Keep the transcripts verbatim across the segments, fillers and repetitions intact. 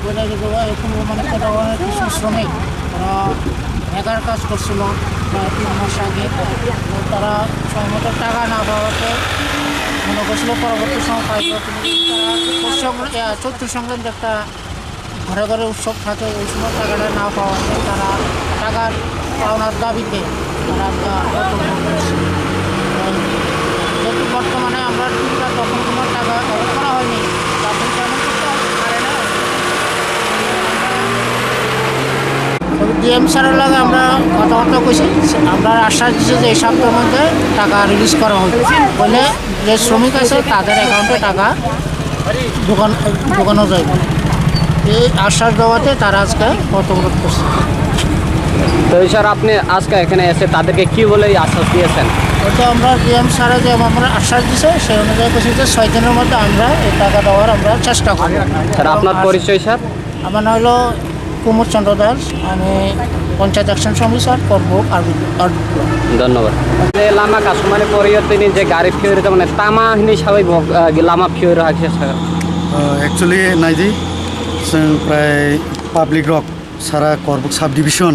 Boila gede o, এখন মানে কোথাও কিছু শ্রমিক, তারা বেকার কাজ করছিল প্রায় তিন মাস আগে। তারা সময় মতো টাকা না পাওয়াতে মনে করছিল পরবর্তী সময় পাইব, কিন্তু তারা পৌষ সংক্রান্তি, আহ, চৈত্র সংক্রান্তি একটা ঘরে ঘরে উৎসব থাকে, ওই সময় টাকাটা না পাওয়াতে তারা টাকার পাওনার দাবিতে তারা একটা আন্দোলন করেছে। যেহেতু বর্তমানে আমরা টিভিটা তখন কোনো টাকা অ্যাড করা হয়নি, তাদের পেমেন্ট করতে পারে না। তবে ডিএম স্যারের লগে আমরা কথাবার্তা কইছি, আমরা আশ্বাস দিছি যে এই সপ্তাহের মধ্যে টাকা রিলিজ করা হবে। বলে যে শ্রমিক আছে তাদের অ্যাকাউন্টে টাকা ঢুকানো, ঢুকানো যাইব। এই আশ্বাস দেওয়াতে তারা আজকে পথ অবরোধ করছে। তো এই স্যার, আপনি আজকে এখানে এসে তাদেরকে কি বলে এই আশ্বাস দিয়েছেন? ওটা আমরা ডিএম স্যারে যে আমরা আশ্বাস দিছে, সেই অনুযায়ী বলছি যে ছয় দিনের মধ্যে আমরা এই টাকা দেওয়ার আমরা চেষ্টা করব। স্যার, আপনার পরিচয় স্যার? আমার নাম হলো কুমোদ চন্দ্র দাস, আমি পঞ্চায়েত অ্যাকশন কমিশন করব আর। ধন্যবাদ। এই লামা কাসুমানি পরিয়ত তিনি যে গাড়ি ফিরে মানে তামা হিনি সবাই ভগ-, আহ, লামা ফিরে রাখছে sir. Actually, naidi, chwng prai public rok sara Korbuk sub division,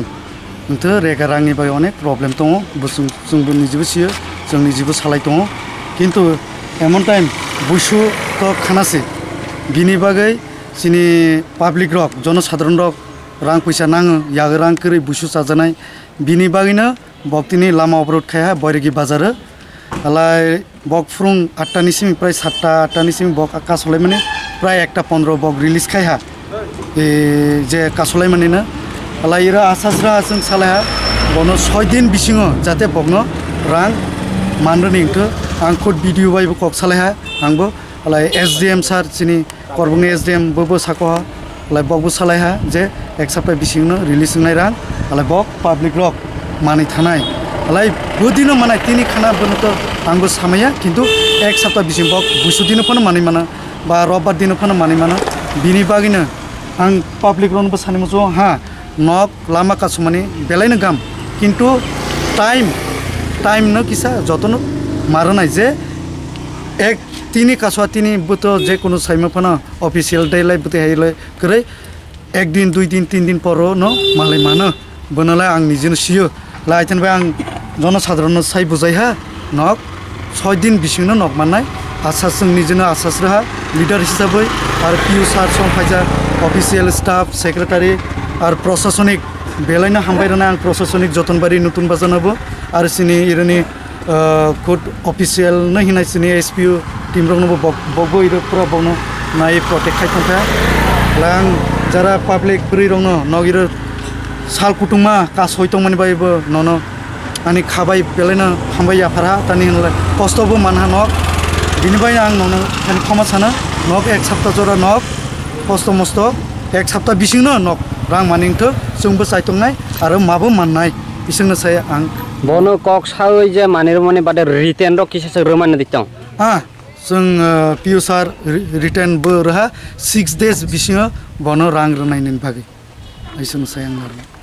wngtwi rega rangni bai onek problem tongo, bo chwng, chwngbo nijibo sio, chwng nijibo salai tongo, kintu emon time buisu to khana se, bini bagwi chini public rok, jonosadharon rok rang puisa nango, yag rang kwrwi buisu chajaknai, bini bagwino bok tini lama oborot khai ha Boiregi bazaro. Alai bok phurung atta ni simi prai satta atta ni simi bok kasolaimani prai ekta pondro bok release khai ha. E, je kasolaimani na. Alai ira asas ra aswng salai ha. Bono soi din bisingo jate bokno rang manrwni wngtho. Ang khud video bai bo kok salai ha. Ang bo alai S D M sir chini Korbukni S D M bo, bo sako ha, alai bok bo salai ha je ek sapta bisingno release wngnai rang, alai bok public rok manwi thanai, alai bo dino manai tini khana bono to ang bo samaya, kintu ek sapta bising bok buisu dino phano manwi mana ba robbar dino phano manwi mana, bini bagwino ang public rokno bo sani muchungo ha, nok lama kasumani belaino gam, kintu time, time no kisa jotono maranai je ek tini kasua tini bo to je kunu saima phano official day lai bwtwi hai lai kwrwi ek din, dui din, tin din poro no malai mano. Bono lai ang nijino sio. Lai ten bai ang jono sadharon no sai bujai ha. Nok soi din bisingno nok mannai. Asas chwng nijino asas rwha leader hisabwi ar P U sir song phaijak, official staff, secretary ar prosasonik belaino hambai rwnai ang prosasonik Jotonbari Nutun Bazar no bo ar chini ironi ah, khud official no hinai chini S P O team rok no bo bok, bok bo iro pura bok no nai protect khai tong kha. Lang jara public bwrwi rok no nog iro sal kutungma kasoi tong mani bai bo nono ani kha bai belai no hambai yaphar ha tani hinle kosto bo man ha nog. Bini bai ang nono khani khoma sana nog ek sapta jora nog kosto mosto ek sapta bising no nog rang mani wngthok chwng bo chai tong nai aro ma bo man nai. Bisingno sai ang. Bono kok sawi je manwi rwmani bade written rok kisa se rwmani di tong. Ah, chwng, ah, P U sir wri-, written bo rwha six days bisingo bono rang rwnai nini bagwi. Ai chwng sai ang narwk.